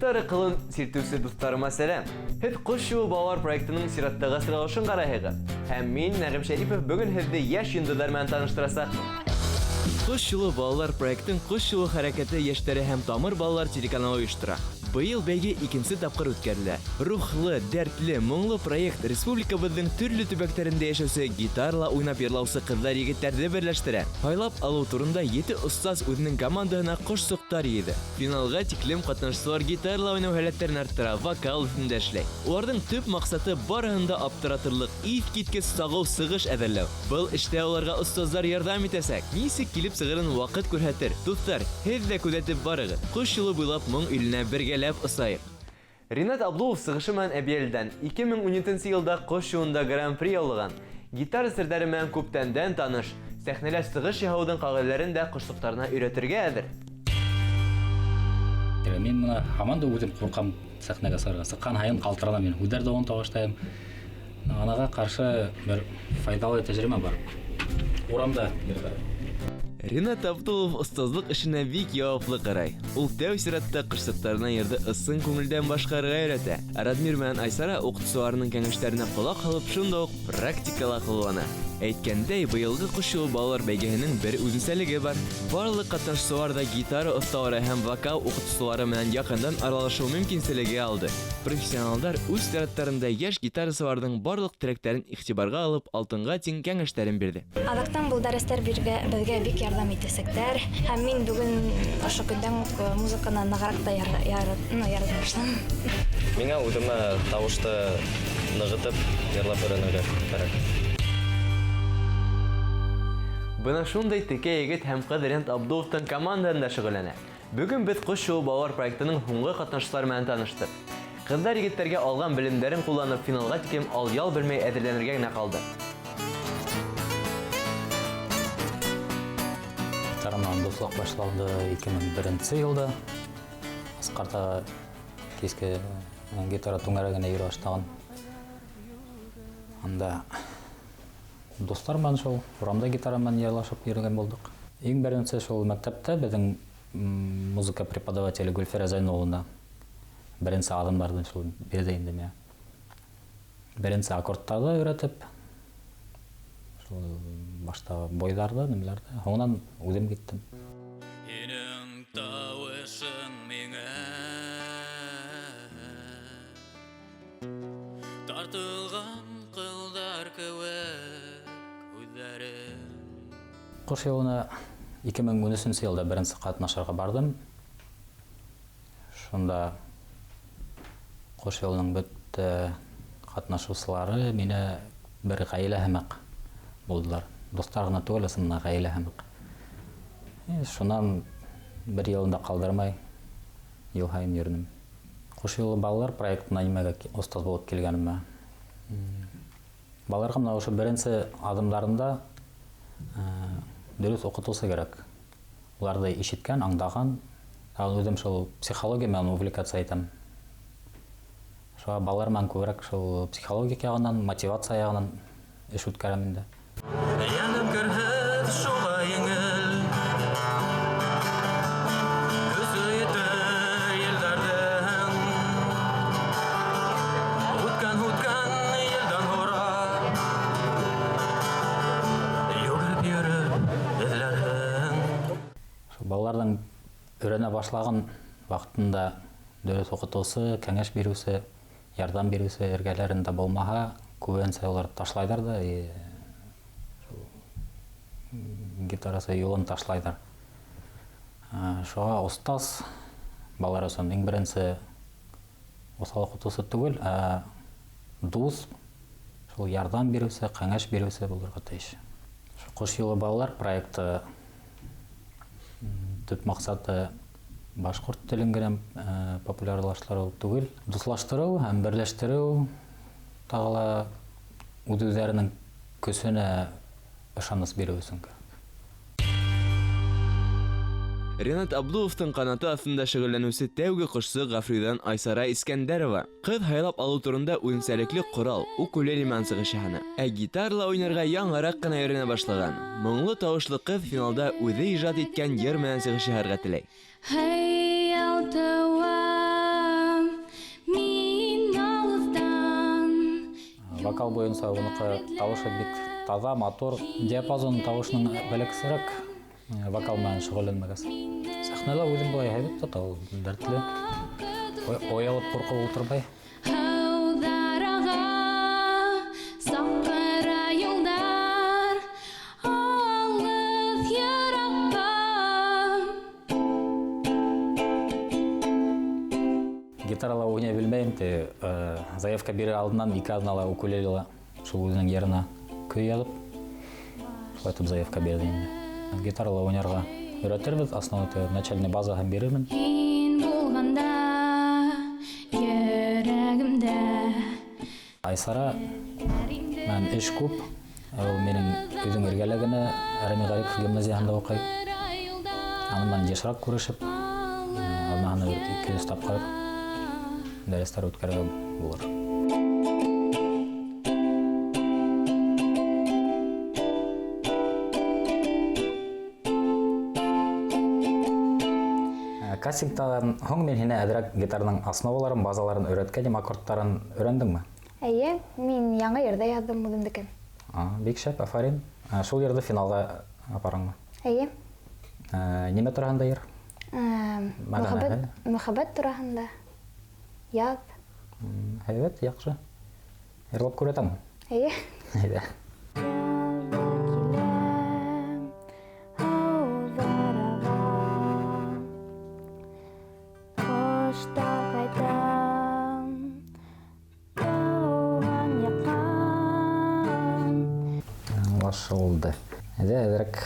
Гитара кылын сиртүсе дусларыма сәлам. Һеҙ Ҡош юлы балалар проектының сираттағы сығарылышын ҡарайһығыҙ. Һәм мин, Нәғим Шәрипов, бөгөн һеҙҙе йәш йондоҙҙар менән таныштырасаҡмын. Ҡош юлы балалар проектын Ҡош юлы хәрәкәте йәштәре һәм Тамыр балалар телеканалы ойоштора. Быйыл бәйге икенсе тапҡыр үткәрелә. Рухлы, дәртле, моңло проект республикабыҙҙың төрлө төбәктәрендә йәшәүсе гитарала уйнап йырлаусы ҡыҙҙар-егеттәрҙе берләштерә. Һайлап алыу турында ете остаз үҙенең командаһына ҡошсоҡтар йыйҙы. Финалға тиклем ҡатнашсылар гитарала уйнау һәләттәрен арттыра, вокал өҫтөндә эшләй. Уларҙың төп маҡсаты барыһын да аптыратырлыҡ иҫ киткес сағыу сығыш әҙерләү. Был эштә уларға остаздар ярҙам итәсәк. Нисек килеп сығырын ваҡыт күрһәтер. Дуҫтар, һеҙ ҙә күҙәтеп барығыҙ. Ҡош юлы буйлап моң иленә бергәләп осайыҡ. Ринат Абдулов сығышы менән Әбйәлилдән 2017 йылда Ҡош юлында гран-при яулаған. Гитара серҙәре менән күптәндән таныш. Сәхнәлә сығыш яһауҙың ҡағиҙәләрен дә ҡошсоҡтарына өйрәтергә әҙер. Мин бына һаман да үҙем ҡурҡам сәхнәгә сығырға. Сыҡҡан һайын ҡалтыранам мин. Һүҙҙәр ҙә онота башлайым. Анаға ҡаршы бер файҙалы тәжрибә бар. Урамда йырға. Ринат Абдулов остазлыҡ эшенә бик яуаплы ҡарай. Ул тәү сиратта ҡошсоҡтарына йырҙы ысын күңелдән башҡарырға өйрәтә. Ә Радмир менән Айсара уҡытыусыларының кәңәштәренә ҡолаҡ һалып, шунда уҡ практикала ҡуллана. Әйткәндәй, быйылғы Ҡош юлы балалар бәйгеһенең бер үҙенсәлеге бар. Барлыҡ ҡатнашсылар ҙа гитара оҫталары һәм вокал уҡытыусылары менән яҡындан аралашыу мөмкинселеге алды. Профессионалдар үҙ сираттарында йәш гитарасыларҙың барлыҡ теләктәрен иғтибарға алып, алтынға тиң кәңәштәрен бирҙе. Аҙаҡтан был дәрестәр беҙгә бик ярҙам итәсәктәр. Һәм мин бөгөн ошо көндән үк музыканы нығыраҡ та ярата башланым. Миңә үҙемә тауышты нығытып йырлап өйрәнергә кәрәк. Бына шундай текә егет һәм ҡыҙ Ринат Абдуловтың командаһында шөғөлләнә. Бөгөн беҙ Ҡош юлы балалар проектының һуңғы ҡатнашсылары менән таныштыҡ. Ҡыҙҙар егеттәргә алған белемдәрен ҡулланып финалға тиклем ал-ял белмәй әҙерләнергә генә ҡалды. Гитара менән дуҫлыҡ башланды 2001 йылда. Асҡарта киске гитара түңәрәгенә йөрөй башлаған. Анда дуҫтар менән шул урамда гитара менән йырлашып йөрөгән булдыҡ. Иң беренсе шул мәктәптә беҙҙең музыка преподавателе Гөлфирә Зәйнулловна беренсе аҙымдарҙы шул бирҙе инде миңә. Беренсе аккордтарҙы өйрәтеп, шул башта бойҙарҙы, нимәләрҙе, һуңынан үҙем киттем. Һинең тауышың миңә тартылған ҡылдар кеүек һүҙҙәрем. Ҡош юлына 2013 йылда беренсе ҡатнашырға барҙым. Шунда Ҡош юлының бөтә ҡатнашыусылары мине бер ғаилә һымаҡ булдылар. Дуҫтар ғына түгел, ысынлап ғаилә һымаҡ. Шунан бер йылын да ҡалдырмай йыл һайын йөрөнөм. Ҡош юлы балалар проектына нимәгә остаз булып килгәнемә. Балаларға бына ошо беренсе аҙымдарында дөрөҫ уҡытыусы кәрәк. Уларҙы ишеткән, аңдаған. Тағы үҙем шул психология менән увлекаться итәм. Шуға балалар менән күберәк шул психологик яғынан, мотивация яғынан эш үткәрәм инде. Йәнем керһеҙ, шуға еңел. Көсө етер елдәрҙең. Үткән, үткән елдән һорап. Йүгереп йөрөп эҙләрһең. Шул балаларҙың өйрәнә башлаған ваҡытында дөрөҫ уҡытыусы, кәңәш биреүсе, ярҙам биреүсе эргәләрендә булмаһа, күбенсә улар ташлайҙар ҙа, шул гитарасы юлын ташлайҙар. Шуға остаз балалар өсөн иң беренсе уҫал уҡытыусы түгел, ә дуҫ, шул ярҙам биреүсе, кәңәш биреүсе булырға тейеш. Шул Ҡош юлы балалар проекты төп маҡсаты башҡорт телен генә популярлаштырыу түгел, дуҫлаштырыу һәм берләштереү, тағы ла үҙ-үҙҙәренең көсөнә ышаныс биреү өсөн кәрәк. Ринат Абдуловтың ҡанаты аҫтында шөғөлләнеүсе тәүге ҡошсо Ғафуриҙан Айсара Искәндәрова. Ҡыҙ һайлап алыу турында үҙенсәлекле ҡорал укулеле менән сығыш яһаны. Ә гитарала уйнарға яңыраҡ ҡына өйрәнә башлаған. Моңло тауышлы ҡыҙ финалда үҙе ижад иткән йыр менән сығыш яһарға теләй. Hey, алтауа. Вокал буйынса уныҡы тауышы бик таҙа, матур. Диапазон тауышының бәләкәсерәк, вокал менән шөғөлләнмәгәс. Сәхнәлә үҙен былай һәйбәт тота, ул дәртле. Оялып ҡурҡып ултырмай. Гитарала уйнай белмәйем, заявка бирер алдынан 2 аҙнала укулелела шул үҙенең йырына көй яҙып, шулай итеп заявка бирҙе инде. Гитарала уйнарға өйрәтербеҙ, основной начальный базаһын бирермен. Һин булғанда йөрәгемдә. Айсара менән эш күп. Ул минең өйҙөң эргәлә генә Рәми Ғарипов гимназияһында уҡый. Аның менән йышыраҡ күрешеп, аҙнаһына бер 200 тапҡыр дәрестәр үткәрергә булыр. Кастингтан һуң мин һине әҙерәк гитараның основаларын, базаларын өйрәткәнем, аккордтарын өйрәндеңме? Эйе, мин яңы йырҙа яҙҙым үҙемдекен. Бик шәп, афарин. Шул йырҙы финалға апарыңмы? Эйе. Нимә тураһында йыр? Мәғәнәһе? Мөхәббәт тураһында. Яҙ. Һәйбәт, яҡшы. Йырлап күрәтәңме? Эйе. Әйҙә. Аңлашылды. Әйҙә, әҙерәк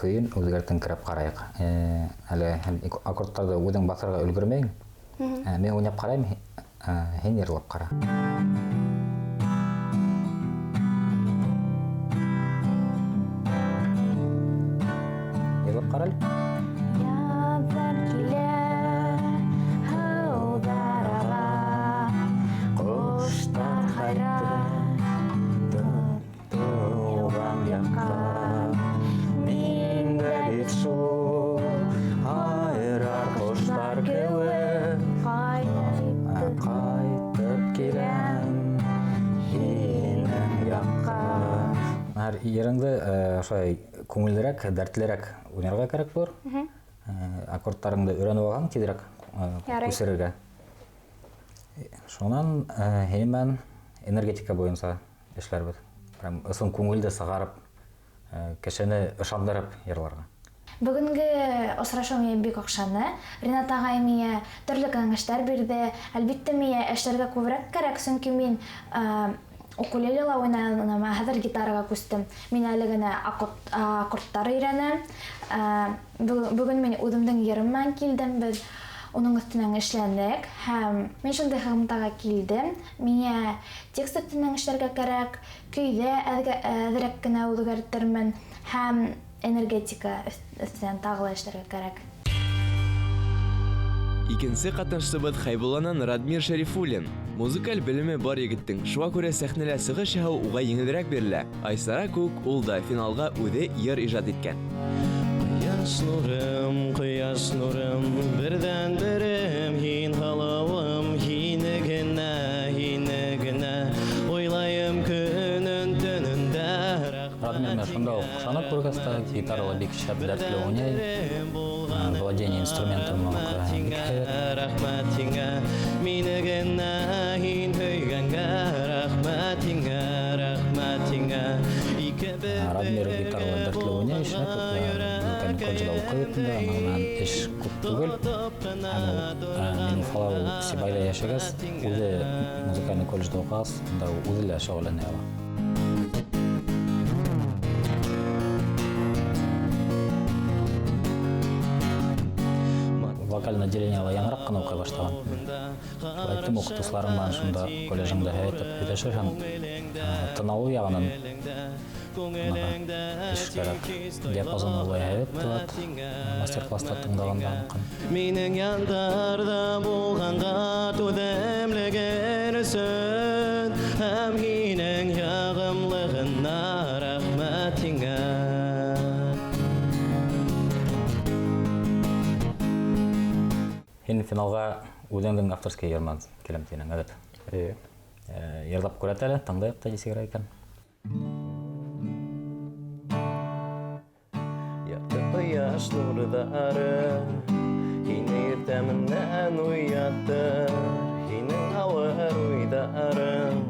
көйөн үҙгәртеңкерәп ҡарайыҡ. Әле аккордтарҙы үҙең баҫырға өлгөрмәйең. Мин уйнап ҡарайым, һин йырлап ҡара. Йырлап ҡара әле. Яҙҙар килә, һыуҙар аға, ҡоштар һайрай, тыуған яҡҡа. Мин дә бит шул һайрар ҡоштар кеүек ҡайтып киләм һинең яҡҡа. Һәр йырыңды ошолай күңеллерәк, дәртлерәк уйнарға кәрәк булыр. Аккордтарыңды өйрәнеп алһаң, тиҙерәк күсерергә. Шунан һинең менән энергетика буйынса эшләрбеҙ. Прям ысын күңелде сығарып, кешене ышандырып йырларға. Бөгөнгө осрашыу миңә бик оҡшаны. Ринат ағай миңә төрлө кәңәштәр бирҙе. Әлбиттә, миңә эшләргә күберәк кәрәк, сөнки мин укулелела уйнаным, ә хәҙер гитараға күстем. Мин әле генә аккордтар өйрәнәм. Бөгөн мин үҙемдең йырым менән килдем. Беҙ уның өҫтөнән эшләнек һәм мин шундай һығымтаға килдем. Миңә текст өҫтөнән эшләргә кәрәк, көйҙә әҙерәк кенә үҙгәртермен һәм энергетика өҫтөнән тағы ла эшләргә кәрәк. Икенсе ҡатнашсыбыҙ Хәйбулланан Радмир Шәрифуллин. Музыкаль белеме бар егеттең, шуға күрә сәхнәлә сығыш яһау уға еңелерәк бирелә. Айсара күк ул да финалға үҙе йыр ижад иткән. Ҡояш нурым, ҡояш нурым, берҙән-берем һин һылыуым, һине генә, һине генә уйлайым көнөн төнөндә. Радмир менә шунда уҡ ышанып күргәс тә, гитарала бик шәп дәртле уйнай. Владение инструментом бик һәйбәт. Рәхмәт һиңә, мине генә һин һөйгәнгә, рәхмәт һиңә, рәхмәт һиңә. Радмир гитарала дәртле уйнай, шәп, музыкальный колледжда уҡый бит инде, аның менән эш күп түгел. Һәм ул, мин Уфала ул Сибайҙа йәшәгәс, үҙе музыкальный колледжда уҡығас, унда ул үҙе лә шөғөлләнә ала. Вокальное отделение ла яңыраҡ ҡына уҡый башлаған. Шулай әйттем, уҡытыусыларың менән шунда колледжыңда һәйәтеп һөйләшер һәм тын алыу яғынан эш кәрәк. Диапазон улай һәйәт тулат, мастер-класста тыңдағанда ныҡын. Минең яндарҙа булғанға түҙемлеген өсөн һәм һинең яғымлығына рәхмәт һиңә. Һин финалға үҙеңдең авторский йыр менән киләм тинең, әбәт? Эйе. Йырлап күрһәт әле, тыңлайыҡ та нисегерәк икән. Якты кояш нурҙары һине иртә менән уятыр, һинең ауыр уйҙарың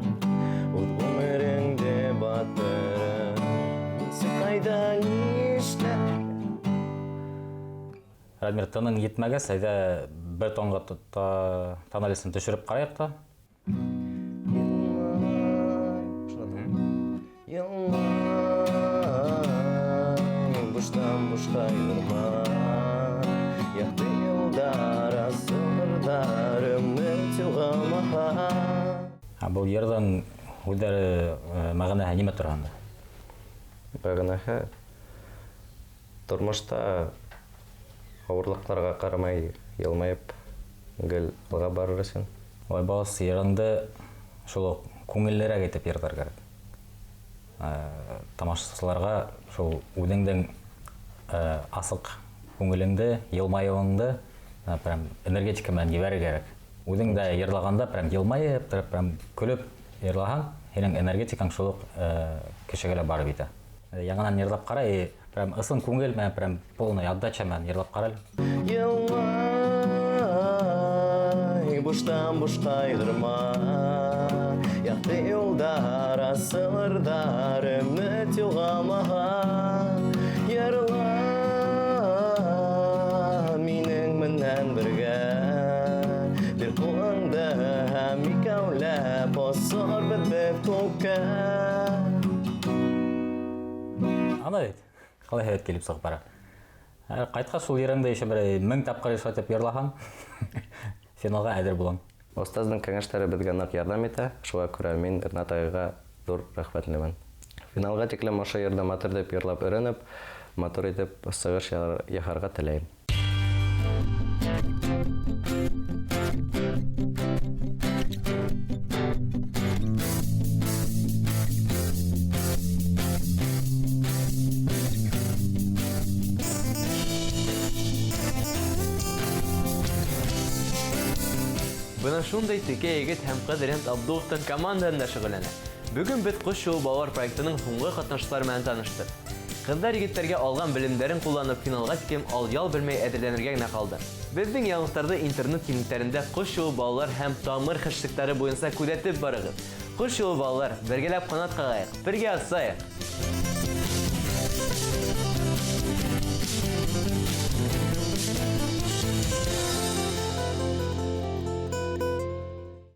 үҙ ғүмереңде батырыр. Нисек, ҡайҙа, нишләп? Радмир, тының етмәгәс, әйҙә бер тонға тональностен төшөрөп ҡарайыҡ та. Йылмай, буштан бушҡа йырма, яҡты юлдар асылырҙар, өмөт юғалмаһа. Ә был йырҙың һүҙҙәре, мәғәнәһе нимә тураһында? Мәғәнәһе тормошта ауырлыҡтарға ҡарамай йылмайып гел алға барыр өсөн. Улай булғас, йырыңды шул уҡ күңеллерәк итеп йырлар кәрәк. Тамашасыларға шул үҙеңдең асыҡ күңелеңде, йылмайыуыңды, прям энергетика менән ебәрер кәрәк. Үҙең дә йырлағанда прям йылмайып, прям көлөп йырлаһаң, һинең энергетикаң шул уҡ кешегә лә барып етә. Яңынан йырлап ҡара, и прям ысын күңел менән, прям полный отдача менән йырлап ҡара әле. Йылмай, буштан бушҡа йырма, яҡты юлдар асылырҙар, өмөт юғалмаһа. Йырла минең менән бергә, бир ҡулыңды һәм икәүләп осорбоҙ беҙ күккә. Ана бит, ҡалай һәйбәт килеп сығып бара. Ҡайтҡас шул йырыңды еще бер 1000 тапҡыр шулай итеп йырлаһаң, финалға әҙер булаң. Остаздың кәңәштәре беҙгә ныҡ ярҙам итә, шуға күрә мин Ринат ағайға ҙур рәхмәтлемен. Финалға тиклем ошо йырҙы матур итеп йырлап өйрәнеп, матур итеп сығыш яһарға теләйем. Бына шундай текә егет һәм ҡыҙ Ринат Абдуловтың командаһында шөғөлләнә. Бөгөн беҙ Ҡош юлы балалар проектының һуңғы ҡатнашсылары менән таныштыҡ. Ҡыҙҙар егеттәргә алған белемдәрен ҡулланып финалға тиклем ал-ял белмәй әҙерләнергә генә ҡалды. Беҙҙең яңылыҡтарҙы интернет киңлектәрендә Ҡош юлы балалар һәм тамыр хэштегтары буйынса күҙәтеп барығыҙ. Ҡош юлы балалар, бергәләп ҡанат ҡағайыҡ, бергә асайыҡ.